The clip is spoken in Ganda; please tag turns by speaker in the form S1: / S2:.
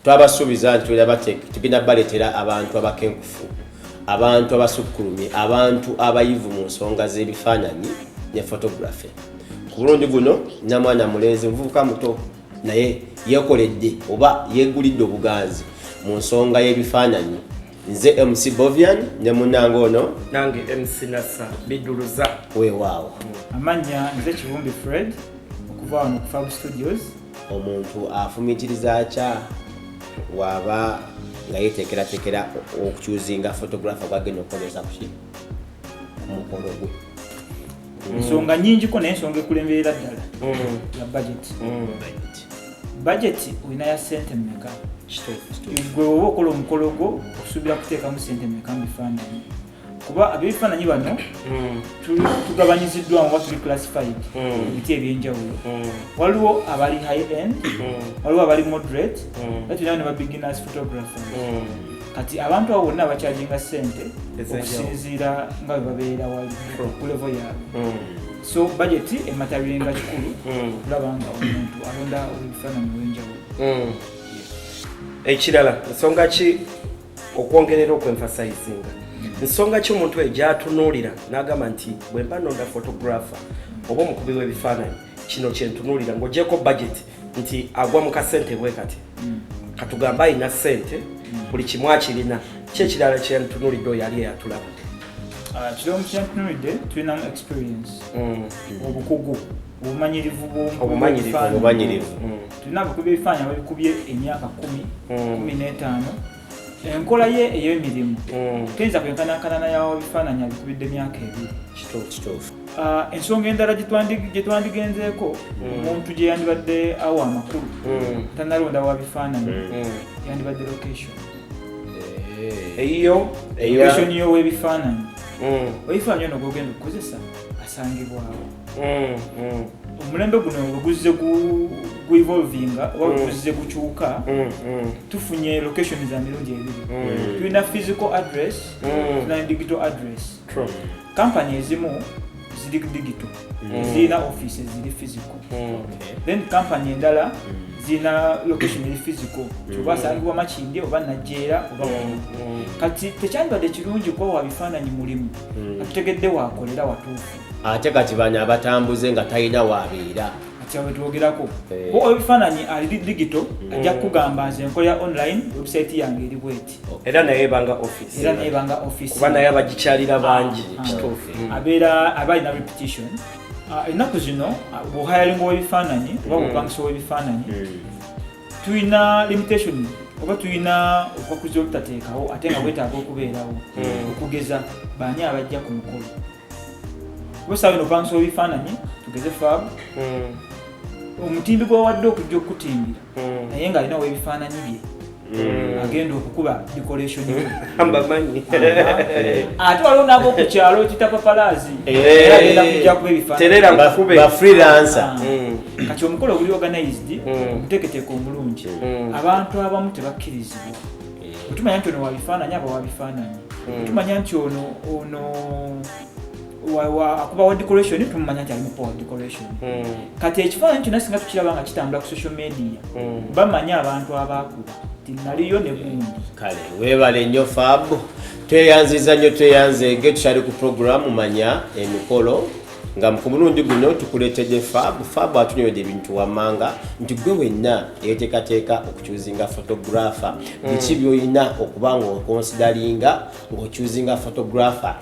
S1: Twabasuubiza nti tugenda baleetera abantu abakenkufu, abantu abasukkulumye, abantu abayivu mu nsonga z'ebifaananyi ne photography. Ku mulundi guno namwana mulenzi, muvubuka muto, naye yeekoledde oba yeegulidde obuganzi mu nsonga y'ebifaananyi. Nze MC Bovian ne munnange ono.
S2: Nange MC Nasa Biduluza.
S1: Weewaawo.
S3: Amannya nze Kivumbi Fred, okuva wano ku Fab Studios.
S1: Omuntu afumiitiriza kya waaba nga yeteekerateekera okuchoosinga photographer gwagenda okukozesa kuki ku mukolo gwe?
S3: Ensonga nyingiko, naye ensonga ekulemberera ddala ya budget. Budget olina ya sente mmeka? Gwe oba okola omukolo gwo, osuubira kuteekamu sente mmeka mu bifaananyi? Kuba ab'ebifaananyi bano tugabanyiziddwamu oba tuli classified ebiti ebyenjawulo. Waliwo abali high end, waliwo abali moderate, ate tulina ne ba beginners photographers. Kati abantu abo bonna bacharginga sente
S2: ez'enjawulo.
S3: Okusinziira nga bwe babeera wali ku level yaabwe. So budget ematteringa kikulu okulaba nga omuntu alonda ebifaananyi ow'enjawulo.
S2: Ekirala, nsonga ki, okwongerera okwemphasizinga, nsonga ki omuntu eyo gyatunuulira n'agamba nti bwe mba nonda photographer oba omukubi w'ebifaananyi, kino kyentunuulira, ng'ogyeko budget, nti agwa mu kasente bwe kati? Katugambe alina sente, buli kimu akirina, ki ekirala kyentunuulidde oyo ali eyatulaba?
S3: Ah, kiro kyentunuulidde, tulinamu experience, obukugu, obumanyirivu
S2: Obumanyirivu.
S3: bw'ebifaananyi.
S1: Obumanyirivu.
S3: Tulina abakubi b'ebifaananyi ababikubye emyaka 10, 15. Enkola ye ey'emirimu teyinza kwenkanankana nayawa bifaananyi abikubidde emyaka 2.
S1: Kituufu.
S3: Ah, ensonga endala gye twandigenzeeko, omuntu gye yandibadde awa amakulu tanalonda wa bifaananyi, yandibadde location.
S2: Eyiyo.
S3: Location y'owebifaananyi. Ebifaananyi ono gwogenda okukozesa asangibwawo? Omulembe guno bwe guzze gu evolvinga oba bwe guzze gukyuka, tufunye location za mirundi ebiri. Tulina physical address, tulina digital address. Kampani ezimu ziri digital, zirina office ziri physical. Then kampani endala zirina location eri physical, kyoba asangibwa Makindye oba Najjeera oba wano. Kati tekyandibadde kirungi kuba wa bifaananyi mulimu atutegedde wakolera watuufu.
S1: Ate kati bano abatambuze nga talina waabeera?
S3: Kati awe twogerako. Kuba ebifaananyi ali digital, ajja kukugamba, "Nze nkolera online, website yange eri bweti."
S2: Era naye ebanga office.
S3: Era naye banga office.
S2: Kuba naye abagikyalira bangi.
S3: Ah.
S2: Kituufu.
S3: Abeera aba alina reputation. Ah, ennaku zino, ah, bw'ohiringa ow'ebifaananyi oba bw'opangisa ow'ebifaananyi, tulina limitation oba tulina obukakuzi obutateekawo ate nga bwetaaga okubeerawo. Okugeza, baani abajja ku mukolo? Kuba essaawa eno opangisa ow'ebifaananyi, tugeze Fab, omutimbi gwewawadde okujja okukutimbira, naye ng'alina ow'ebifaananyi bye agenda okukuba decoration ye.
S2: Mbamanyi.
S3: Ate waliwo n'ab'oku kyalo kita paparazzi, era agenda kujja kuba ebifaananyi.
S2: Terera nkukube.
S1: Ba freelancer.
S3: Ah. Kati omukolo oguli organized, omuteeketeeke omulungi, abantu abamu tebakkirizibwa. Bwetumanya nti ono wabifaananyi, aba wabifaananyi. Tumanya nti ono akuba wa decoration, tumumanya nti ali mukuba wa decoration. Kati ekifaananyi kyonna singa tukiraba nga kitambula ku social media, bamanya abantu abakuba ti naliyo ne gundi.
S1: Kale weebale nnyo Fab, tweyanziza nnyo, tweyanzeege. Tukyali ku programu Manya Emikolo, nga ku mulundi guno tukuleetedde Fab. Fab atunyonyodde ebintu wammanga nti gwe wenna yeteekateeka okuchoosinga photographer, biki byolina okuba nga oconsideringa ng'ochoosinga photographer.